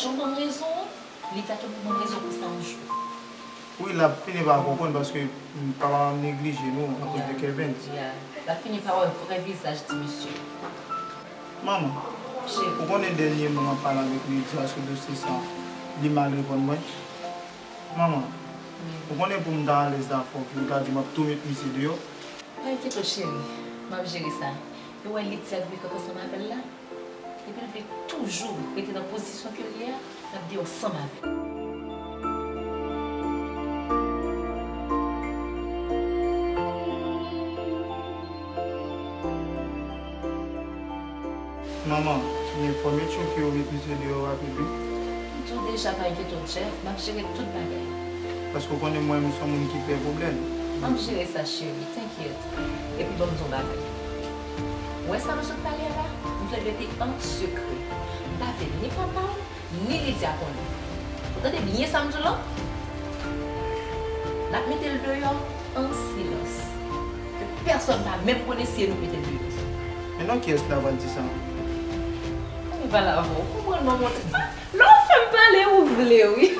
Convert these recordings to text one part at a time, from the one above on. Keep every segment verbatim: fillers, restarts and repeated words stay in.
Jan w konn rezon an, li di a tou pou konn rezon pou sa yon jou. Wi, l ap fini pa konprann paske papa m neglije nou akoz de Kevin. Yeah. L ap fini pa wè vrè vizaj ti mesye. Manman, ou konnen dènyèman m ap pale avèk Lydia sou dosye sa, li mal reponn mwen. Manman, ou konnen pou m ta alèz la fòk ou ta di m ap tou met misye deyò. Pa enkyete w, cheri. M ap jere sa. E w wè Lydia k vle kanpe ansanm avè l la? Epi l vle toujou rete nan pozisyon ke l ye a, l ap deyò ansanm avè l. Manman, m enfòme Chucky yo met misye deyò rapid wi. M di w deja pa enkyete w Jeff, m ap jere tout bagay. Paske w konnen mwen menm se yon moun ki pè pwoblèm. M ap jere sa cheri, t'inquiète. Epi ban m di w yon bagay. Ou wè sa nou sot pale a la? M vle l rete an sekrè. M pa vle ni papa w, ni Lydia konnen. Ou tande byen sa m di w lan? N ap mete l deyò an silans. Ke pèsòn pa menm konnen si e nou k mete l deyò. Men non kiyès la pral di sa? Ann pale avè w. Konprann mwen montre. Lè w fè m pale, ou vle wi.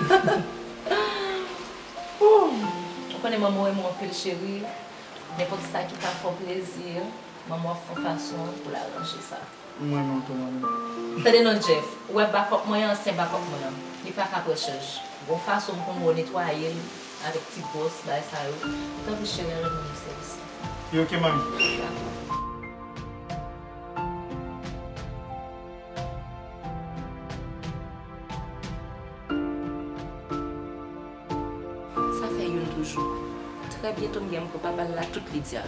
Ou konnen manman w renmen w anpil cheri. Nenpòt sa ki pa fè w plezi, manman w ap fè yon fason pou l aranje sa. M renmen w tou, manmi. Tande non, Jeff, ou wè bakòp mwen an, ansyen bakòp mwen an, li pa ka pran chaj. Gon fason m konn wè w netwaye l avèk ti bwòs, bagay sa yo. Tanpri cheri, al rann manmi sèvis la. Li oke, manmi. Dakò. Sa fè youn toujou. Trè byento m gen pou papa l la tout Lydia.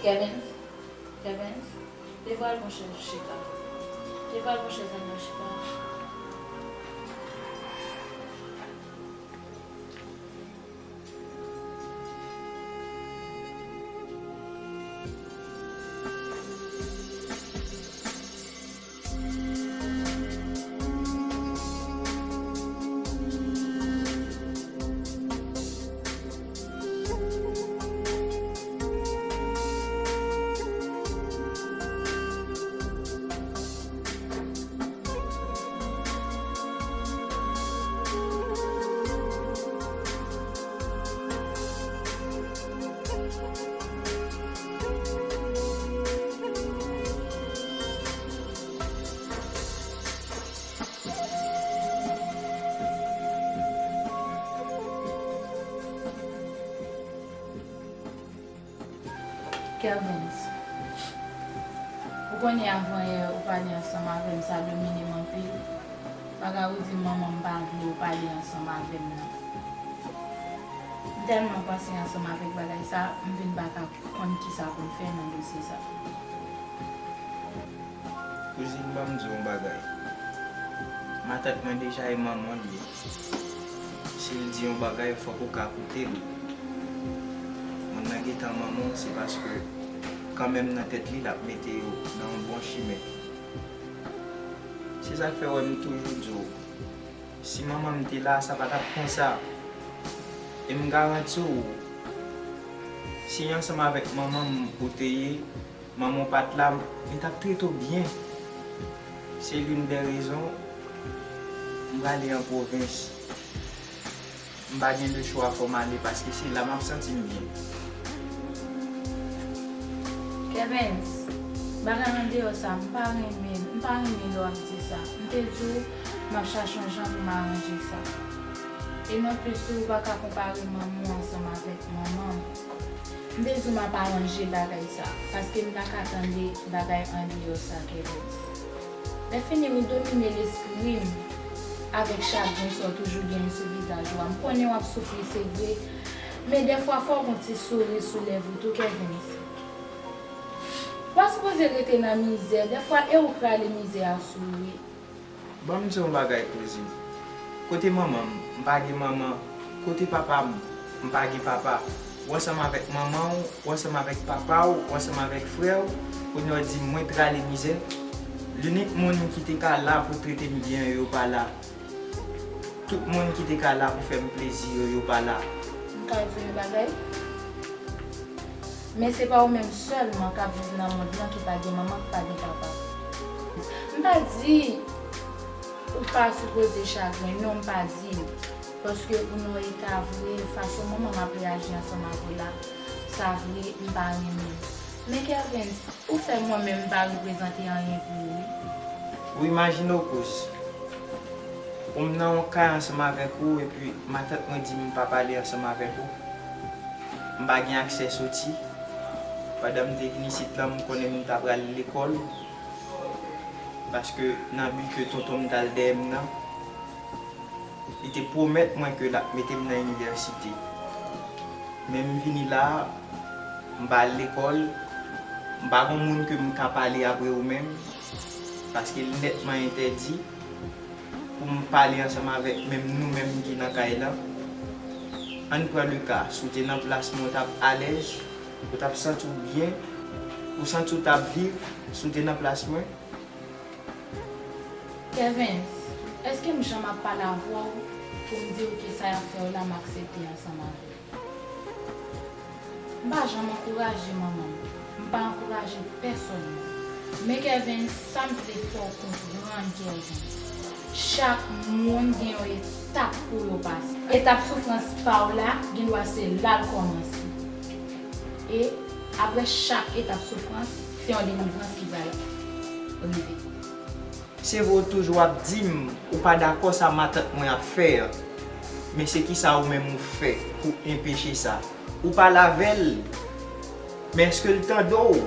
Kevens, Kevens, leve al pran chèz chita. Leve al pran chèz al nan chita. Kervens, ou konnen avan yè ou pale ansanm avè m, sa domine m anpil. Bagay ou di manman m pa vle ou pale ansanm avè m nan. M tèlman panse ansanm avèk bagay sa, m vin pa ka konn kisa pou m fè nan dosye sa. Kouzin, ban m di w yon bagay. Matant mwen deja e manman l ye. Si l di yon bagay, fòk ou ka koute l. Moun nan gentan manman w, se paske kanmenm nan tèt li, l ap mete yo nan yon bon chimen. Se sa k fè w wè m toujou di w, si manman m te la, sa pa t ap konsa. E m garanti w, si ansanm avèk manman m ou te ye, manman w pa t la, li t ap trete w byen. Se l'une des raisons m prale an pwovens. M pa gen lechwa, fò m ale, paske se la m ap santi m byen. Kervens, bagay andeyò sa, m pa renmen l, m pa renmen lè w ap di sa. M te di w, m ap chache yon jan pou m aranje sa. E non plis tou, ou pa ka konpare manman w ansanm avèk manman m. M te di w m ap aranje bagay sa, paske m pa ka tande bagay andeyò sa, Kervens. Lèfini, ou domine lespri m avèk chagren sa w toujou genyen sou vizaj ou a. M konnen w ap soufri, se vre, men dèfwa fò w gen yon ti souri sou lèv ou tou, Kervens. W pa sipoze rete nan mizè, dèfwa e ou k rale mizè a sou ou wi. Ban m di w yon bagay, kouzin. Kote manman m? M pa gen manman. Kote papa m? M pa gen papa. Ou ansanm avèk manman w, ou ansanm avèk papa w, ou ansanm avèk frè w, kounye a w di mwen t rale mizè. Linik moun ki te ka la pou trete m byen yo, yo pa la. Tout moun ki te ka la pou fè m plezi yo, yo pa la. M ka di w yon bagay? Men se pa ou menm sèlman k ap viv nan mond lan ki pa gen manman, ki pa gen papa. M pa di ou pa sipoze chagren, non, m pa di l. Paske ou nan yon eta vre, fason manman m ap reyaji ansanm avè w la, sa vre, m pa renmen l. Men Kervens, ou fè mwen menm m pa reprezante anyen pou ou wi. Ou imajine w, kouz. Ou m nan yon kay ansanm avèk ou, epi matant mwen di m pa pale ansanm avèk ou. M pa gen aksè soti. Pandan m te vin isit la, m konnen m ta pral lekòl. Paske nan bi ke tonton m t al dèyè m nan, li te pwomèt mwen ke l ap mete m nan inivèsite. Men m vini la a, m pa al lekòl, m pa gon moun ke m ka pale apre ou menm, paske l nètman entèdi pou m pale ansanm avèk menm nou menm ki nan kay lan. Ann pran le ka, si w te nan plas mwen, w t ap alèz, ou t ap santi w byen, ou santi w t ap viv, si w te nan plas mwen? Kervens, èske m janm ap pale avè w pou m di w ke sa y ap fè w la, m aksepte ansanm avè w? M pa janm ankouraje manman m. M pa ankouraje pèsonn. Men Kervens, sa m vle fè w konprann, Kervens, chak moun gen yon etap pou yo pase. Etap soufrans pa w la, gendwa se la l kòmanse. E apre chak etap soufrans, se yon delivrans ki pral rive. Se vre w toujou ap di m ou pa dakò sa matant mwen ap fè a, men se kisa ou menm ou fè pou enpeche sa? Ou pale avè l, men èske l tande w?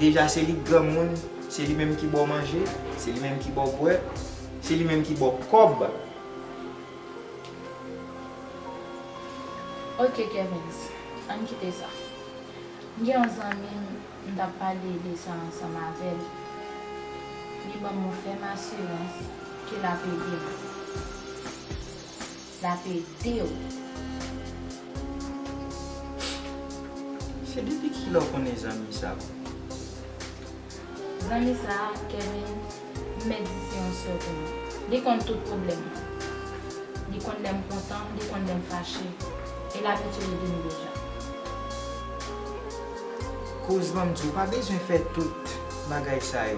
Deja se li k granmoun, se li menm ki ba w manje, se li menm ki ba w bwè, se li menm ki ba w kòb. Ok, Kervens, ann kite sa. M gen yon zanmi m, m t ap pale de sa ansanm avè l. Li ban m yon fèm asirans ke l ap ede m. L ap ede w. Se depi kilè w konnen zanmi sa? Zanmi sa a, Kevin, m mèt di se yon sè pou mwen. Li konn tout pwoblèm mwen. Li konn lè m kontan, li konn lè m fache. E l abitye ede m deja. Kouz, ban m di w, ou pa bezwen fè tout bagay sa yo.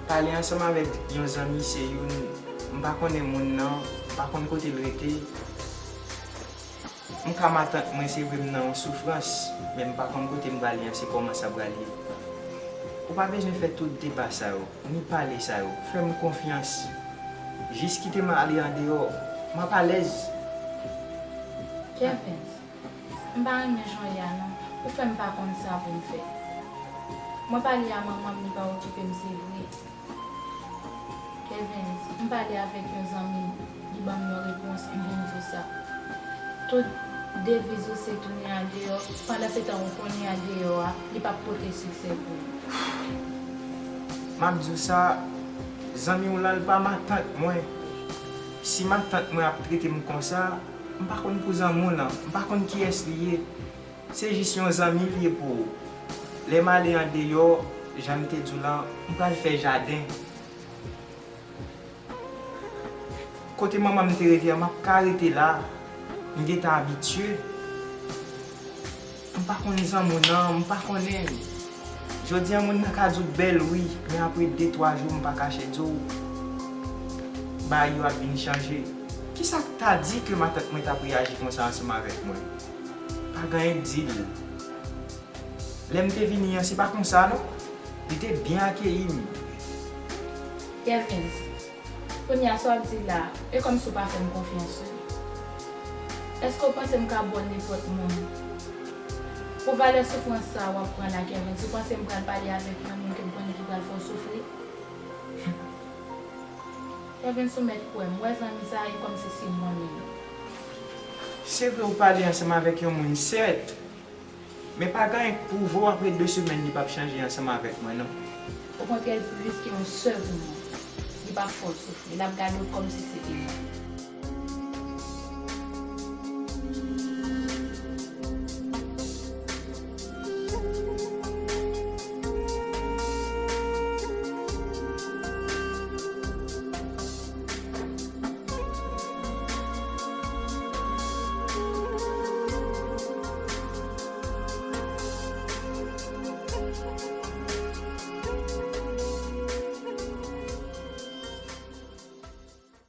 Pale ansanm avèk yon zanmi se youn, m pa konnen moun nan, m pa konn kote l rete. M ka matant mwen, se vre m nan yon soufrans, men m pa konn kote m prale an, se kòman sa prale. Ou pa bezwen fè tout deba sa yo, ni pale sa yo. Fè m konfyans. Jis kite m ale andeyò. M ap alèz. Kevin, m pa renmen jan w ye a non. Ou fè m pa konn sa pou m fè. Mwen pale a manman m, li pa okipe m, se vre. Kevin, m pale avèk yon zanmi m, li ban m yon repons, m vin di w sa. Tout deviz ou se tounen andeyò, pandan se tan ou konnen andeyò a, li p ap pote siksè pou ou. M ap di w sa, zanmi w lan, l pa matant mwen. Si matant mwen ap trete m konsa, m pa konn kouzan moun lan, m pa konn kiyès li ye. Se jis yon zanmi l ye pou ou. Lè m ale andeyò, jan m te di w lan, m pral fè jaden. Kote manman m te rete a, m ap ka rete la. M gentan abitye. M pa konn zanmi w nan, m pa konnen. Jodi a, moun nan ka di w bèl, wi, men apre de, twa jou, m pa kache di w, bagay yo ap vin chanje. Kisa k ta di ke matant mwen t ap reyaji konsa ansanm avèk mwen? Pa gen anyen k di l. Lè m te vini an, se pa konsa non. Li te byen akeyi m. Kevin, kounye a sa w ap di la, e kòmsi w pa fè m konfyans wi. Èske w panse m ka ba w nenpòt moun? Pou valè soufrans sa a w ap pran la, Kevin, si w panse m pral pale avèk yon moun ke m konnen ki pral fè w soufri? Kevin, si w mèt kwè m, wè zanmi sa a e kòmsi se mwen menm. Se vre ou pale ansanm avèk yon moun, sèt. Men pa gen anyen k pwouve w apre de semèn li p ap chanje ansanm avèk mwen non. Okontrè, li plis ke yon sè pou mwen. Li p ap fè w soufri. L ap gade w kòmsi se te mwen.